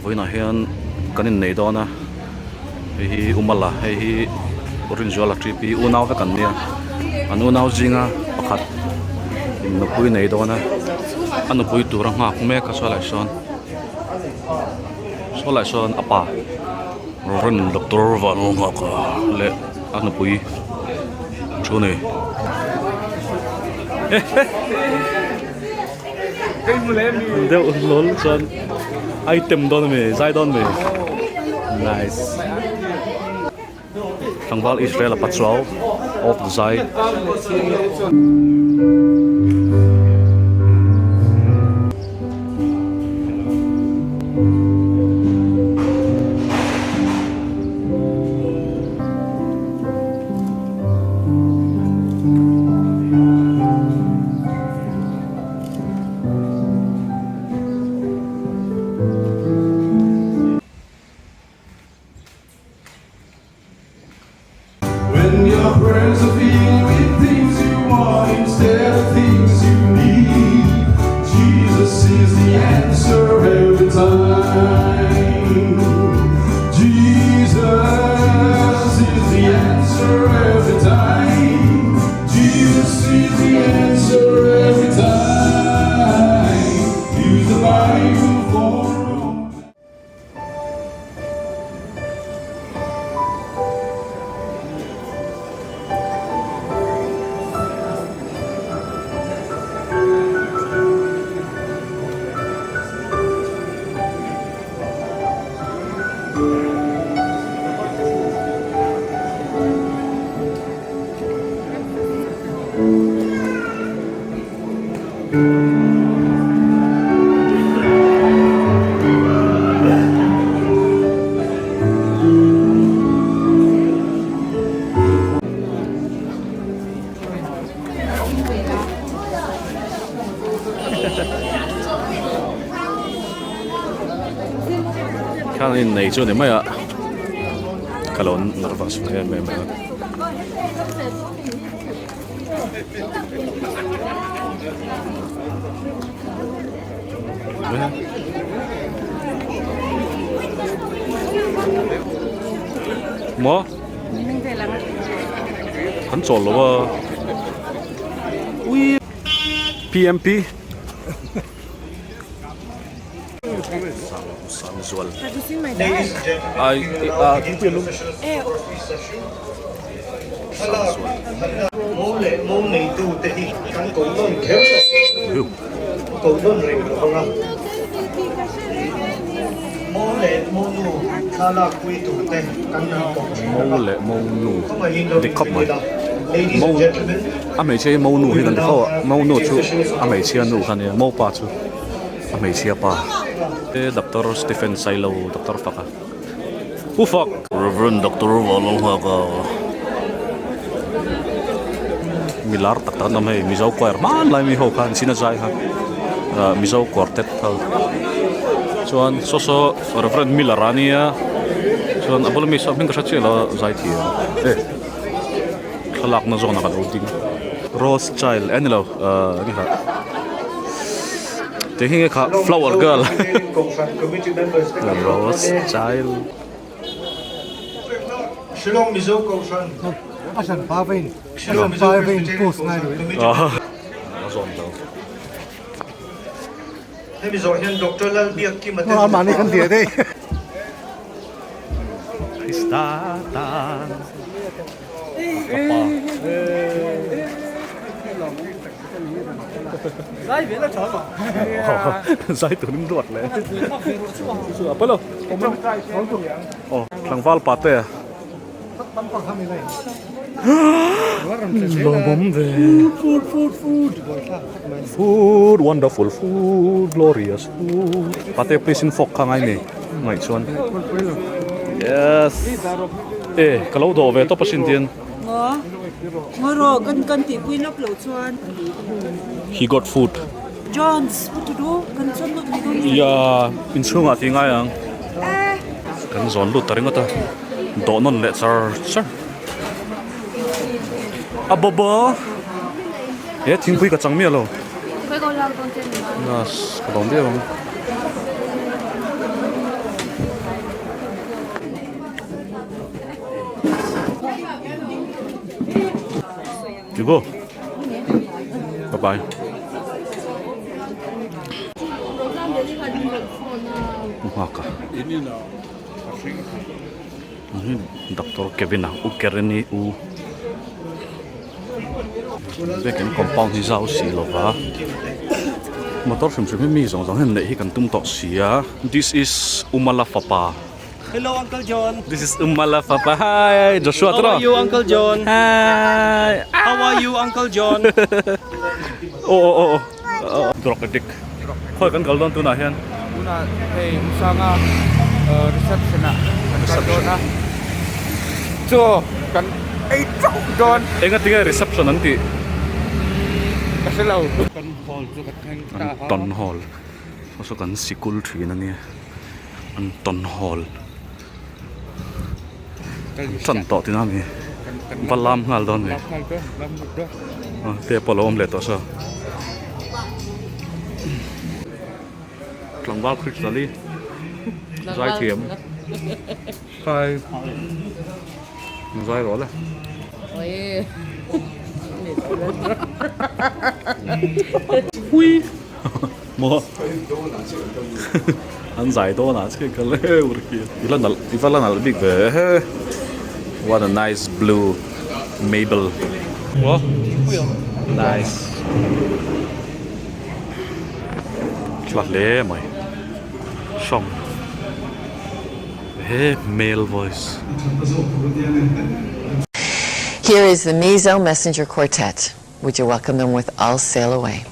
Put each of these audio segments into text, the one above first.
Vawiinah hian kan innei dawn a, hei hi Umala hei hi Rinzuala T P unau vek an nia, an unau zinga pakhat in nupui nei dawn a, a nupui tur a nghak mek a saw lai sawn saw lai sawn a pa Rin Doctor Vanlalnghaka leh a nupui thu a ni. Deuh hlawl chuan item dawn a mi zai dawn a mi nice tlangval Israel a pachuau of zai. Khang in nei chu ni mai a ka lo nervous em em a. Maw? Kan chawl lo a. Ui PMP. Sangzual. Ai a thingpui lum. Sangzual. Mo leh mo neitu te hi kan ko nawn kher lo, ko nawn reng lo vang a. Mo leh mo nu thla lak pui tur te kan han ko thin ang a. Mo leh mo nu Khawngaihin lo dik khawp inring mai. ila. Ladies Mo and gentlemen, a hmeichhia hi mo nu we hi will kan ti now fo a, have mo nu the chu officials a of hmeichhia nu kha nia, mo pa chu a hmeichhia pa. Doctor Stephen Sailo Doctor Faka Pu Fak. Rev Doctor Vanlalnghaka Milar tak tak an awm hei Mizo choir hmanlai mi ho khan sin a zai kha ah Mizo quartet ho chuan saw saw Rev Miller a nia chuan a bula mi saw hming ka hre chiah lo a zai thiam e thlalakna zawnah ka lo ding Rose child eh nilo ah enge kha. Tih hi kha flower girl rose child Shillong Mizo Kohhran A hran pa vein a hran pa vein post ngai lo in. A zawn lo. Hemi zawh hian Doctor Lalbiakkima te A mahni kan hliah daih. Krista tan ka pa. Zai turin ruat leh a pawi lo aw tlangval pa te lawmawm ve food wonderful food glorious food pate please in fork kha ngai ni ngaih chuan yes e ka lo dawh ve tawp asin tian. Ngaw rawh kan kan tihpui lawk loh chuan. He got food. Jones what to do kan chuan lut mai dawn nge. Yeah inchhungah tih ngai ang. Kan zawn lut ta ringawt a dawh nawn leh char char. A bawba he thingpui ka chang miah lo. Nas ka dawn viau ang. Go. Bye bye. Nghak a. Doctor Kevin a u Karen-i u Biakin compound hi zau si lova motor hrim hrim hi mi zawng zawng hian neih hi kan tum tawh si a this is Umala fapa Hello Uncle John This is Umala fapa hi Joshua How are you Uncle John Hi How are you Uncle John Oh oh oh oh Drug addict Khawi kan kal dawn tunah hian? Tunah hei Hmusanga reception ah kan kal dawn a, chaw kan ei chauh dawn. Enga tinge reception an tih? Ka hre lo. Kan hall chu ka thleng ta a. An tawn hall. Saw saw kan sikul thin a nia. An tawn hall. Tan tawh tina mi. Va lam nghal dawn mi. Te pawh lo awm leh tawh saw. Tlangval Krishnali zai thiam. Hi. Zai rawh le. Hui. Maw? An zai dawn ah chiah ka leu ri hi. I la nalh i va la nalh bik ve he. What a nice blue Mabel. Maw? Nice. Hla hle mai. Song. He male voice. Here is the Mizo Messenger Quartet. Would you welcome them with I'll Sail Away?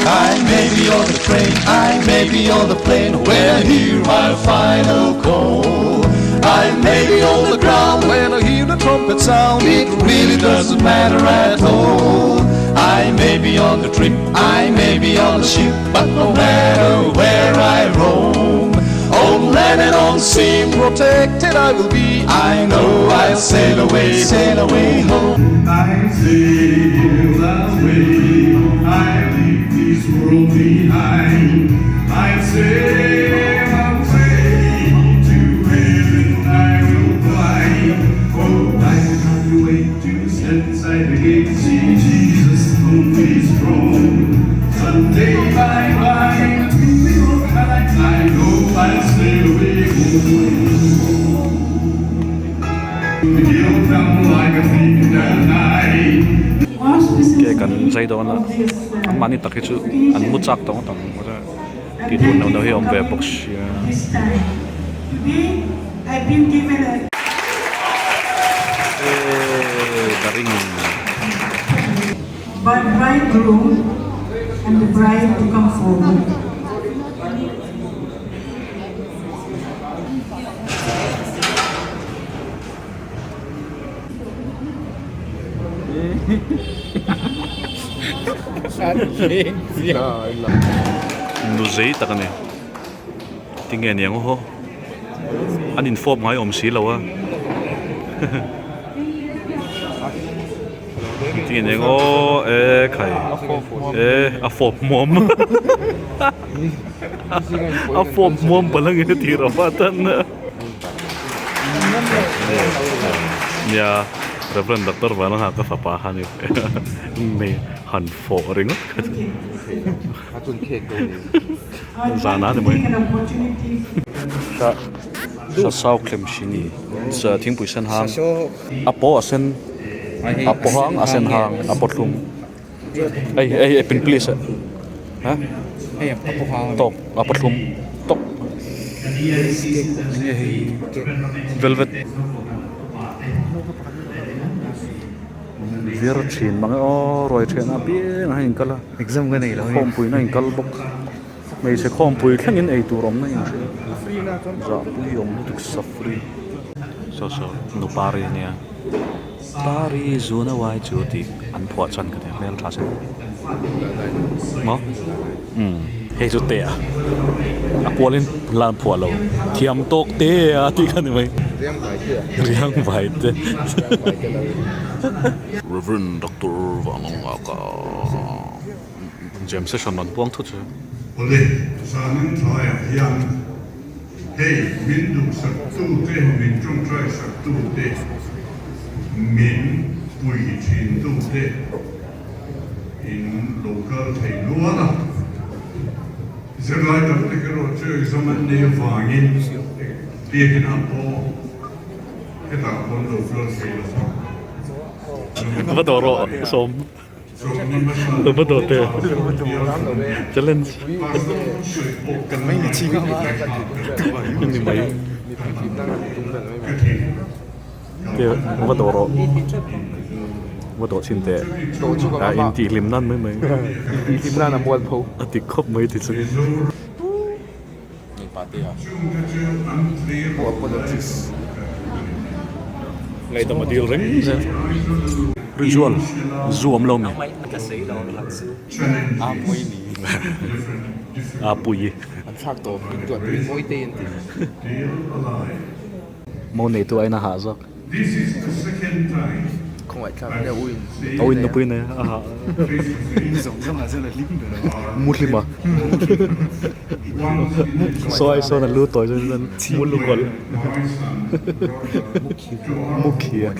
I may be on the train, I may be on the plane When I hear my final call I may be on the ground when I hear the trumpet sound It really doesn't matter at all I may be on the trip, I may be on the ship But no matter where I roam On land and on sea protected I will be I know I'll sail away, sail away home I sail away, I leave this world behind I sail away, to heaven I will fly Oh, I can't wait to step inside the gate See Jesus on his throne Someday by by I know I'll sail away home He'll come like a thief in the night Ke kan zai dawn a an mahni tak hi chu an mu chak tawng tawng tih tur neuh neuh hi a awm ve bawk sia. Eee the ring. Bridegroom and the bride to come forward. Nu zei tak a ni tinge niang aw an infawp ngai awm si lo a tinge niang aw e khai e a fawp hmuam a fawp hmuam palh ang e tih rawh atan nia Reverend Doctor Vanlalha ka fapa kha ni mei han fawh ringawt kha chu zan a ni mai sa sau thlem hrini thingpui sen hang a paw a sen a paw hang a sen hang a paw thlum hei hei hei pin please ha tawk a paw thlum tawk enge hei velvet vir thin mang e aw ruai thian a piang a hei in kal a khawmpui na in kal bawk. Hmeichhe khawmpui thlengin ei tur awmna in hria zahpui awm lutuk safri saw saw nu pari ania pari zuna uai chu tih an phuah chuan ka ti hmel tha se maw umm hei chu te a a pualin lan phuah lo thiam tawk te a tih kha ni mai riang vai te Reverend Doctor Vanlawngaka. Jam session rawn puang thut chu. Awle, zanin tlaiah hian Hei min duhsaktute, min ṭawngṭaisaktute, min pui ṭhintute in lo kal thei nual a. Zirlai tam tak erawh chu exam an nei avangin biakinah pawh hetah pawh an lo kal thei lo va. Va dawh rawh sawm. Va dawh teh. Challenge. Ni mai. Va dawh rawh. Va dawh chhin teh. A intihhlim nan mai mai. Intihhlim nan a mual pho. A dik khawp mai ti chuan. Ngaihdam a dil reng zel. Rinzual zu awm lo mi? A pui. An thlak tawp min tuah tui mawi te an ti. Mo neitu aiin a hah zawk. Khawngaih thlak nia u in. A u in nupui nei a hah. Zawng zawng ah chuan a hlim ber a. Mu hlim a. Saw ai sawn a lu tawi chuan chuan mu lu kawlh. Mu khi a.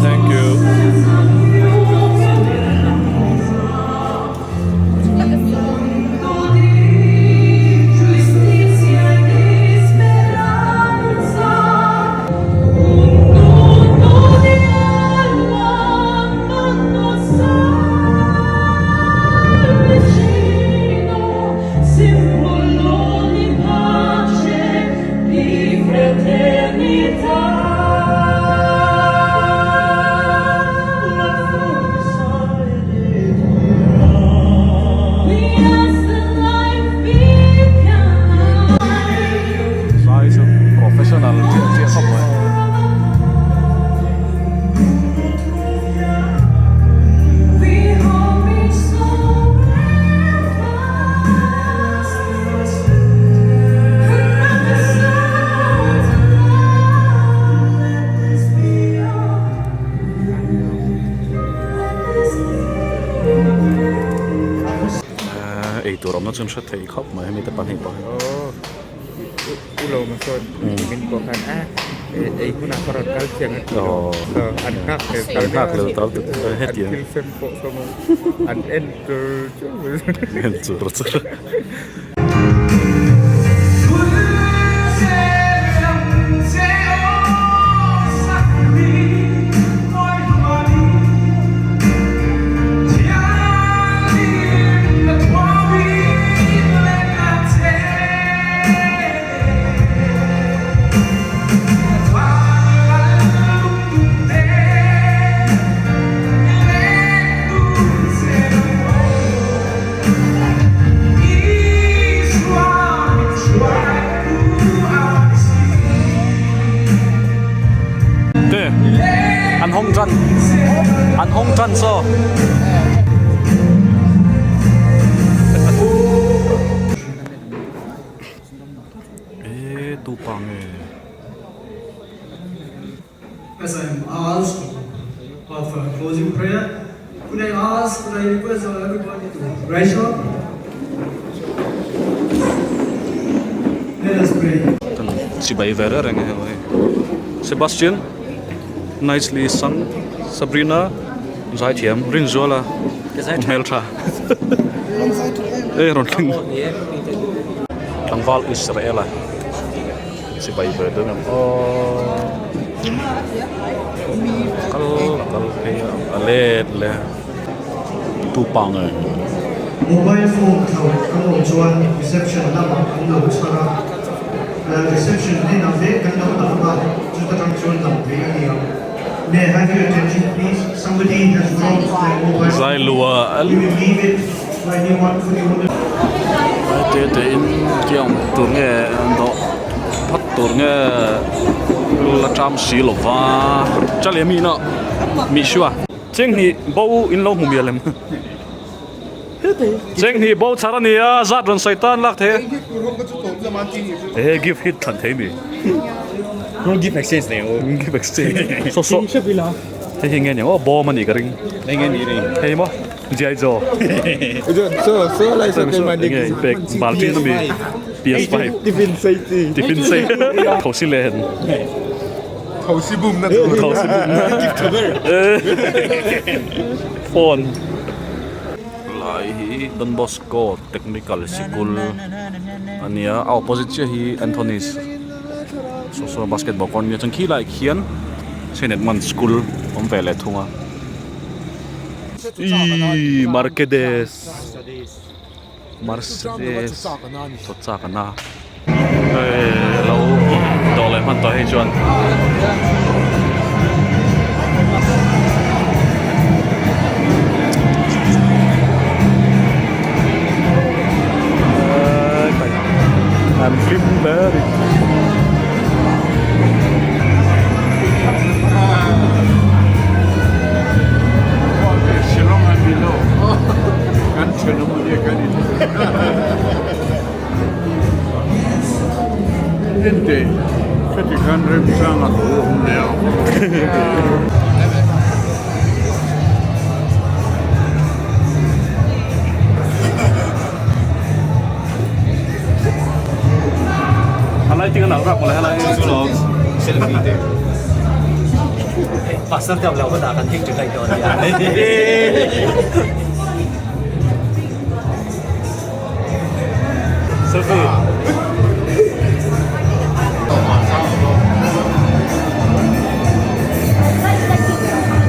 Thank you. Zai chu professional chiah chiah khawp mai. Eitur awmna chu an hre thei khawp mai hemi te pahnih pawh hi. U lo ma sawn min pawh khan a ei hunah ka rawn kal chiang a ti lo an nghak hlel tal an nghak hlel tal hetiang an thil sem pawh sawn an en chur chur en chur chur. Te an hawng tan an hawng tan saw. E tu pa nge. As I am asked of a closing prayer, could I ask, could I request everybody to rise up? Let us pray. Kan chibai ve reng reng e hei. Sebastian, nicely sung, Sabrina, Zaithiam, Rinzuala, hmeltha. E rawn thleng. Tlangval Israel-a chibai ve dawn ang aw. Kal a kal phei a, a let leh tu pa nge. Mobile phone thlauh kan awm chuan reception lamah an lo chhar a, reception hnenah vek kan lo dah ang a, chuta tang chuan dam thei a ni ang. May I have your attention please? Somebody has dropped their mobile phone. We will leave it for anyone for the owner. Te te in tiang tur nge an dawh. phawt tur nge la ṭam si lo va chale mi na mi sua chenghnih bo in lo hmu mial em chenghnih bo chhar a ni a zat rawn sawi tan lak thei e gift hi thlan thei mi gift exchange nei o gift exchange so so hei hi nge ni aw bawm a nih ka ring hei nge ni ring hei maw G.I. Joe So so lai so te man nge pek baltin ami PS5 Tiffin sei chi Tiffin sei thosi len Thosi bum na thosi bum na phone lai hi Don Bosco Technical Sikul ania a opposite chiah hi Anthony's saw saw basketball court ania chuan khi lai khian Saint Edmund School awm ve leh thung a. Ihh Mercedes Mercedes chaw chak ana hei lo dawh leh hman tawh hei chuan an hlim hle a ni. A lighting a nalh rap mawle helai hi. Pastor te awm lo hunah kan thik ṭha dawn ania. Selfie.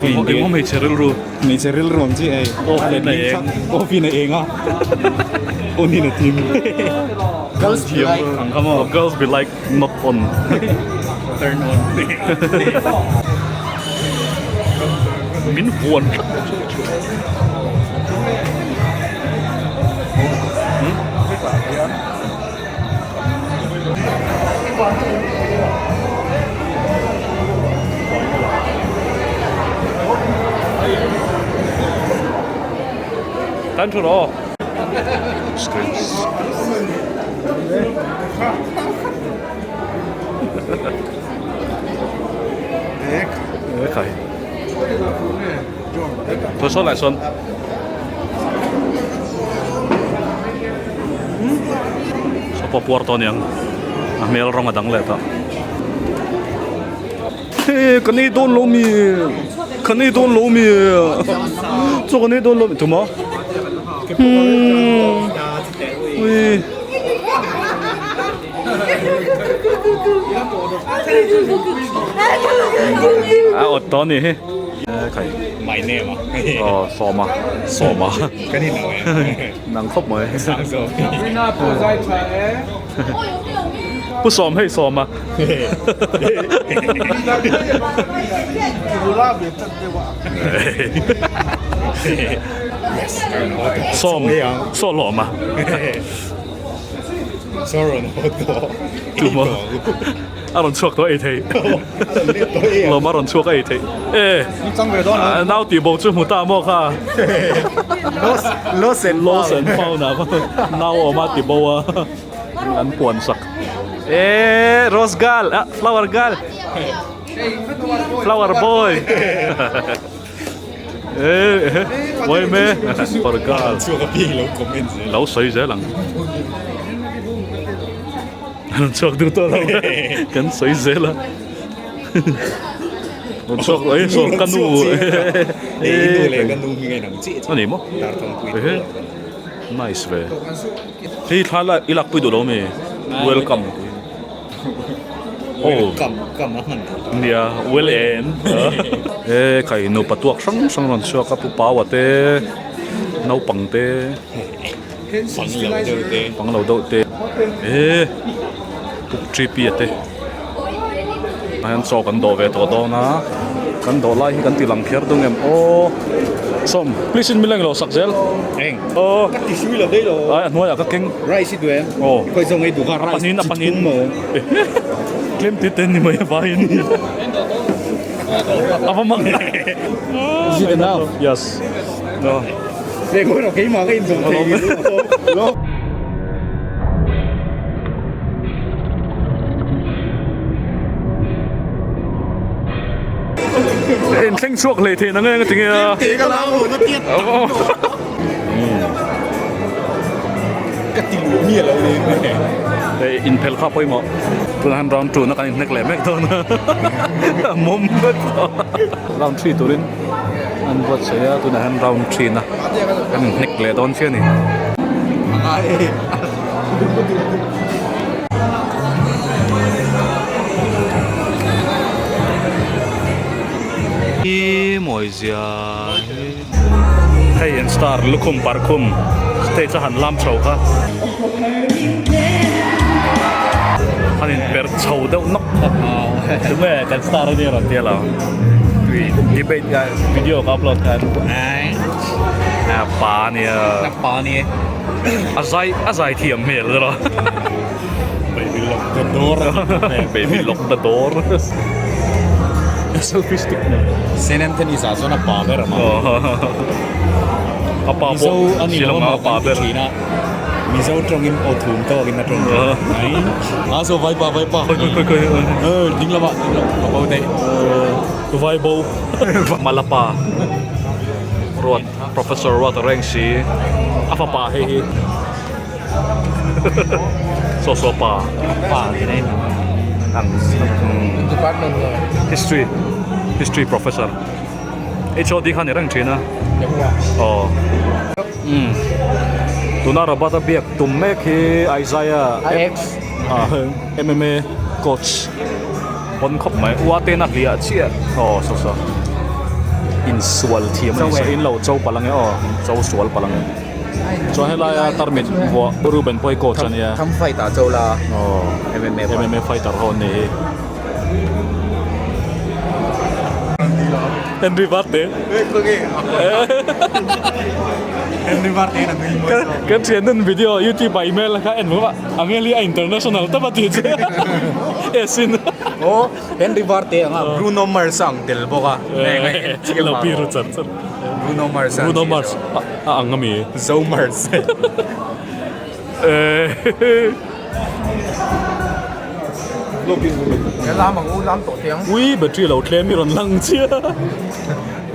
Eng hmeichhe rilru. Hmeichhe rilru ang chi ei. Off in a eng. Off in a eng a. On in a thim. Girls be like. Girls be like not on. Turn on. Min vuan tlat. Tan thu rawh. Khai. Thôi số lại Xuân. Saw pawh puar tawh aniang a hmel rawng a dang leh ta. He kan ei dawn lo mi kan ei dawn lo mi chaw kan ei dawn lo mi tuma umm ui a awt tawh a nih hi khai my name a aw sawma sawma kan in ang e nang khawp mai Pu Sawm hei Sawm a. Sawm saw lawm a. Tuma a rawn chhuak tawh ei thei. Lawm a rawn chhuak ei thei. E nau tih bo chu hmu ta maw kha. Lost and Lost and found ah nau awm a ti bo a. An puan sak. E rose girl ah flower girl. Flower boy. E boy me flower girl. Lo sawi zel ang. An chhuak duh tawh lo kan sawi zel a. An chhuak ai saw ka nu e nu leh ka nu hming a inang chiah a ni maw nice ve hei thla la i lakpui duh lo mi welcome welcome kam a hman tawh nia well em e kai nupa tuak hrang hrang rawn chhuak a pu paua te naupang te. Pang lo deuh te. Pang lo deuh te. E Pu Tripi a te. Tah hian chaw kan dawh ve tawh dawn a. Kan dawh lai hi kan ti lang kher dawn em aw. Sawm, please in min la englo sak zel. Eng. Aw. Ka ti sui lo daih lo. Ai a hnuaiah ka keng. Rice i duh em? Aw. Khawi zawng ei duh kha rice Panin a panin. chi thum maw? Tlem te te ni mai a vaiin. A va mang. Is it enough? Yes. No. Leh khawi rawh keimah ka inzawm thei. Lo. In thleng chhuak hlei theih nang eng tinge a. Te ka lam ho na tiat. Ka ti lu mi lo ni. Hei in phel kha pawimawh. Tunah hian round 2 na kan inhnek leh mek dawn a. Mawm vek tawh. Round 3 turin an buatsaih a tunah hian round 3 na kan inhnek leh dawn chiah a ni. Hi mawi zia hi. Hei an star lukhum parkhum stage a han lam chho kha. Han in per chho deuh nawk nawk a tunge kan star ania rawn tia lo. Debate video ka upload khan pa ania. Pa ania. A zai a zai thiam hmel zara Baby lock the door Baby lock the door Selfie stick nen Saint Anthony's ah chuan a pa ber a mah A pa pawh Mizo a ni lo a pa ber thin a Mizo tawngin aw thum tawkin a tawng thin A so vai pa vai pa Khawi khawi khawi Eh ding lamah ding lamah ka bo daih Vai bo Malapa Ruat Professor Ruat a reng si a fapa hei hi saw saw pa pa ni nei ang department nge history history professor HOD kha ni reng thin a aw umm tuna Robert a biak tum mek hi Isaiah X MMA coach. Pawn khawp mai ua te na hliah chiah aw saw saw insual thiam a ni saw in lo cho palh ange aw cho sual palh ange chuan helaia tarmit vuah Ruben pawh hi coach a nia Tham fight ah cho la aw MMA MMA fighter ho an ni hi Henry Varte Henry Varte na nui mawi zawk Kan thian nun video YouTube ah email kha en vawm a. Angeli a international tawp a tih che e sin. Aw Henry Varte anga Bruno Mars a ang tel bawk a. Lo pi ru char char. Bruno Mars a Bruno Mars a ang ami. Zo Mars. Lam ang u lam tawh teh ang. Ui battery lo tlem i rawn lang chiah.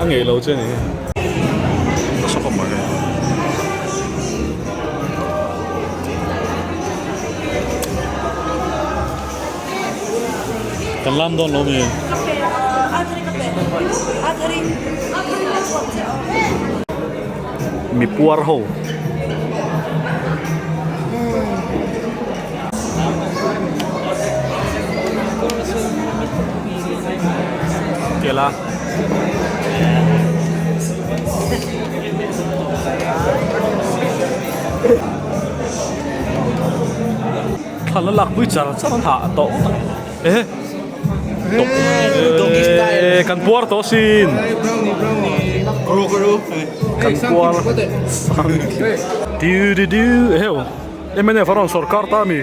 A ngei lo che ni. Nasa khawp mai. Kan lam dawn lo mi. Mi puar ho. Kela. Thla la lak pui char char an hah tawh ngawt ang e eh kan puar tawh sin kan puar du du du eheu mnf a rawn sawrkar ta a mi.